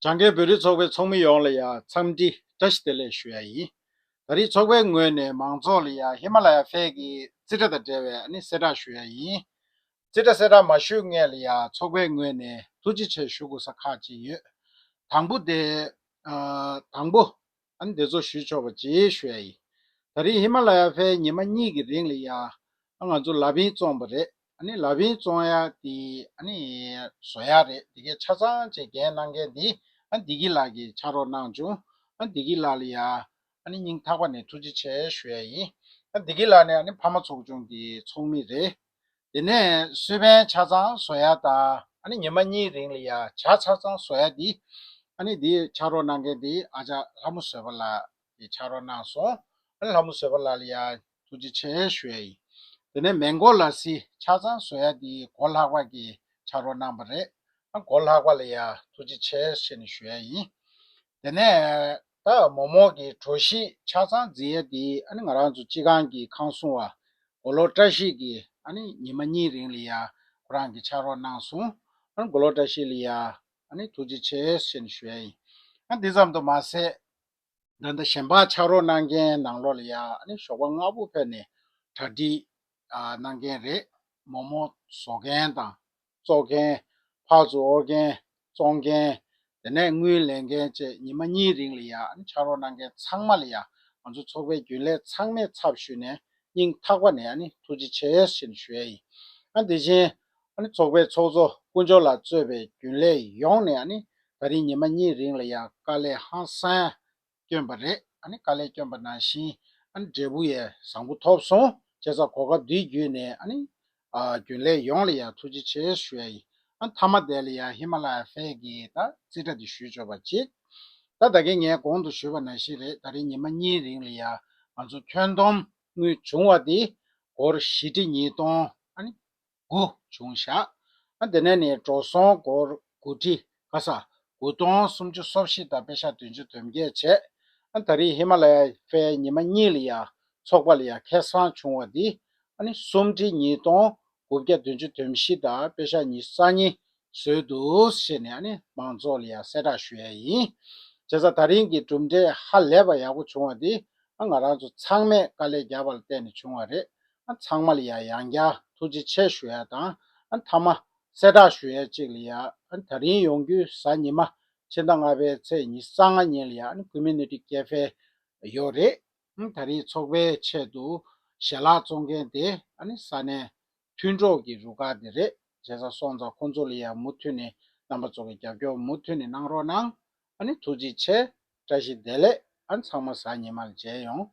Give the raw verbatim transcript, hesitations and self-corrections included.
བྱང་རྒྱལ་བོད་རིགས་ཚོགས་པའི་ཚོགས་མི་ཡོངས་ལ་ཡང་འཚམས་འདྲི་བཀྲ་ཤིས་བདེ་ལེགས་ཞུ་ཡ་ཡིན། ད་རེས་ཚོགས་པའི་ངོས་ནས་མང་ཚོགས་ལ་ཡང་ཧི་མ་ལ་ཡ་ཧྥེ་གི་རྩིས་ཁྲ་དང་འབྲེལ་བའི་ཨ་ནི་གསལ་བསྒྲགས་ཞུ་ཡ་ཡིན། རྩིས་ཁྲ་གསལ་བསྒྲགས་མ་ཞུས་སྔོན་ལ་ཡང་ཚོགས་པའི་ངོས་ནས་ཐུགས་རྗེ་ཆེ་ཞུ་དགོས་ས་ཁག་ཅིག་ཡོད། དང་པོ་དེ། ཨ། དང་པོ། ཨ་ནི་འདི་ཚོ་ཞུས་ཆོག་པ་ཅིག་ཞུ་ཡ་ཡིན། ད་རིང་ཧི་མ་ལ་ཡ་ཧྥེ་ཉི་མ་གཉིས་ཀྱི་རིང་ལ་ཡ། ཨ། ང་ཚོ་ལ་བིང་བཙོང་པ་རེད། ཨ་ནི་ལ་བིང་བཙོང་ཡ་དེ་ཨ་ནི་བཟོ་ཡ་རེད། དེ་གའི་ཆ་ཚང་ཅིག་འགན་གནང་མཁན་འདི་ཨ་བདེ་སྐྱིད་ལགས་ཀྱིས་ཕྱག་རོགས་གནང་བྱུང་། ཨ་བདེ་སྐྱིད་ལགས་ལ་ཡ་ཨ་ནི་སྙིང་ཐག་པ་ནས་ཐུགས་རྗེ་ཆེ་ཞུ་ཡ་ཡིན། ཨ་བདེ་སྐྱིད་ལགས་ནི་ཨ་ནི་ཕ་མ་ཚོགས་ཆུང་གི་ཚོགས་མི་རེད། དེ་ནས་གསོལ་དཔོན་ཆ་ཚང་བཟོ་ཡ་དང་ཨ་ནི་ཉི་མ་གཉིས་རིང་ལ་ཡ་ཇ་ཆ་ཚང་བཟོ་ཡ་འདི་ཨ་ནི་འདི་ཕྱག་རོགས་གནང་མཁན་འདི་ཨ་ཅག་ལྷ་མོ་བཟོད་པ་ལགས་ཀྱིས་ཕྱག་རོགས་གནང་སོང་། ཨ་ནི་ལྷ་མོ་བཟོད་པ་ལགས་ལ་ཡ་ཐུགས་རྗེ་ཆེ་ཞུ་ཡ་ཡིན། དེ་ནས་མེན་གོ་ལ་སི་ཆ་ཚང་བཟོ་ཡ་འདི་གོ་ལྷག་པ་གིས་ཕྱག་རོགས་གནང་པ་རེད། ཨ་གོ་ལྷག་པ་ལ་ཡ་ཐུགས་རྗེ་ཆེ་ཞེས་ནས་ཞུ་ཡ་ཡིན། དེ་ནས་ད་མོག་མོག་གི་གྲོ་ཞིབ་ཆ་ཚང་རྫི་ཡ་འདི་ཨ་ནི་ང་རང་ཚོ་སྤྱི་ཁང་གི་ཁང་སྲུང་བ་མགོ་ལོག་བཀྲ་ཤིས་ཀྱིས་ཨ་ནི་ཉི་མ་གཉིས་རིང་ལ་ཡ་ཁོ་རང་གིས་ཕྱག་རོགས་གནང་སོང་། ཨ་ནི་མགོ་ལོག་བཀྲ་ཤིས་ལ་ཡ་ཨ་ནི་ཐུགས་རྗེ་ཆེ་ཞེས་ནས་ཞུ་ཡ་ཡིན། ཨ་འདི་ཙམ་དུ་མ་ཟད། ད་ལྟ་གཞན་པ་ཕྱག་རོགས་གནང་མཁན་ནང་ལོགས་ལ་ཡ་ཨ་ནི་ཞོགས་པ་སྔ་པོ་ཕེབས་ནས་གྲ་སྒྲིག་ཨ་གནང་མཁན་རེད། མོག་མོག་བཟོ་མཁན་དང་བཙོང་མཁན། ཕར་ཚུར་དབོར་མཁན། བཙོང་མཁན། དེ་ནས་དངུལ་ལེན་མཁན་བཅས་ཉི་མ་གཉིས་རིང་ལ་ཡ་ཨ་ནི་ཕྱག་རོགས་གནང་མཁན་ཚང་མ་ལ་ཡ་ང་ཚོ་ཚོགས་པའི་རྒྱུན་ལས་ཚང་མའི་ཚབ་ཞུས་ནས་སྙིང་ཐག་པ་ནས་ཨ་ནི་ཐུགས་རྗེ་ཆེ་ཞེས་ཞུ་ཡ་ཡིན། ཨ་དེ་བཞིན་ཨ་ནི་ཚོགས་པའི་ཚོགས་གཙོ་དཀོན་མཆོག་ལགས་གཙོས་པའི་རྒྱུན་ལས་ཡོངས་ནས་ཨ་ནི་ད་རིང་ཉི་མ་གཉིས་རིང་ལ་ཡ་དཀའ་ལས་ཧང་སང་བསྐྱོན་པ་རེད། ཨ་ནི་དཀའ་ལས་བསྐྱོན་པ་ནང་བཞིན་ཨ་ནི་འབྲས་བུ་ཡང་བཟང་པོ་ཐོབ་སོང་། བྱས་ཙང་གོ་སྐབས་འདི་བརྒྱུད་ནས་ཨ་ནི་ཨ་རྒྱུན་ལས་ཡོངས་ལ་ཡང་ཐུགས་རྗེ་ཆེ་ཞུ་ཡ་ཡིན། ཨ་མཐའ་མ་དེ་ལ་ཡང་ཧི་མ་ལ་ཡ་ཧྥེ་གི་ད་རྩིས་ཁྲ་འདི་ཞུས་ཆོག་པ་ཅིག་ད་ད་གིན་ངས་གོང་དུ་ཞུས་པ་ནང་བཞིན་རེད། ད་རིང་ཉི་མ་གཉིས་རིང་ལ་ཡང་ང་ཚོ་ཁྱོན་བསྡོམས་དངུལ་བྱུང་བ་འདི་སྒོར་བཞི་ཁྲི་ཉིས་སྟོང་ཨ་ནི་དགུ་བྱུང་བཞག་ཨ་དེ་ནས་ནི་འགྲོ་སོང་སྒོར་དགུ་ཁྲི་ག་ས་དགུ་སྟོང་སུམ་ཅུ་སོ་བཞི་དང་པེ་ཤ་བདུན་ཅུ་དོན་བརྒྱད་བྱས། ཨ་ད་རེས་ཧི་མ་ལ་ཡ་ཧྥེ་ཉི་མ་གཉིས་ལ་ཡ་ཚོགས་པ་ལ་ཡ་ཁེ་བཟང་བྱུང་བ་འདི་ཨ་ནི་སུམ་ཁྲི་ཉིས་སྟོང་དགུ་བརྒྱ་བདུན་ཅུ་དོན་བཞི་དང་པེ་ཤ་ཉི་ཤུ་རྩ་གཉིས་བཟོས་འདུག་ཞེས་ནས་ཨ་ནི་མང་ཚོགས་ལ་ཡ་གསལ་བསྒྲགས་ཞུ་ཡ་ཡིན། བྱས་ཙང་ད་རིང་གི་གྲུབ་འབྲས་ཧ་ལས་པ་ཡག་པོ་བྱུང་བ་འདི་ཨ་ང་རང་ཚོ་ཚང་མས་དཀའ་ལས་བརྒྱབ་པ་ལ་བརྟེན་ནས་བྱུང་བ་རེད། ཨ་ཚང་མ་ལ་ཡ་ཡང་བསྐྱར་ཐུགས་རྗེ་ཆེ་ཞུ་ཡ་དང་། ཨ་མཐའ་མ་གསལ་བསྒྲགས་ཞུ་ཡ་གཅིག་ལ་ཡ་ཨ་ད་རིང་ཡོང་རྒྱུའི་གཟའ་ཉི་མ་ཕྱི་ཟླ་ལྔ་པའི་ཚེས་ཉི་ཤུ་རྩ་ལྔ་ཉིན་ལ་ཡ་ཨ་ཀུ་མུ་ནི་ཊི་ཀེ་ཧྥེ་ཡོད་རེད། ཨ་ད་རིང་ཚོགས་པའི་ཆེད་དུ་ཞལ་ལག་བཙོང་མཁན་དེ་ཨ་ནི་ས་གནས་མཐུན་གྲོགས་ཀྱི་རུ་ཁག་དེ་རེད། བྱས་ཙང་སོང་ཙང་ཁོང་ཚོ་ལ་ཡ་མུ་མཐུད་ནས་རྣམ་པ་ཚོ་གི་རྒྱབ་སྐྱོར་མུ་མཐུད་ནས་གནང་རོགས་གནང་། ཨ་ནི་ཐུགས་རྗེ་ཆེ། བཀྲ་ཤིས་བདེ་ལེགས། ཨ་ཚང་མ་གཟའ་ཉི་མ་ལ་མཇལ་ཡོང་།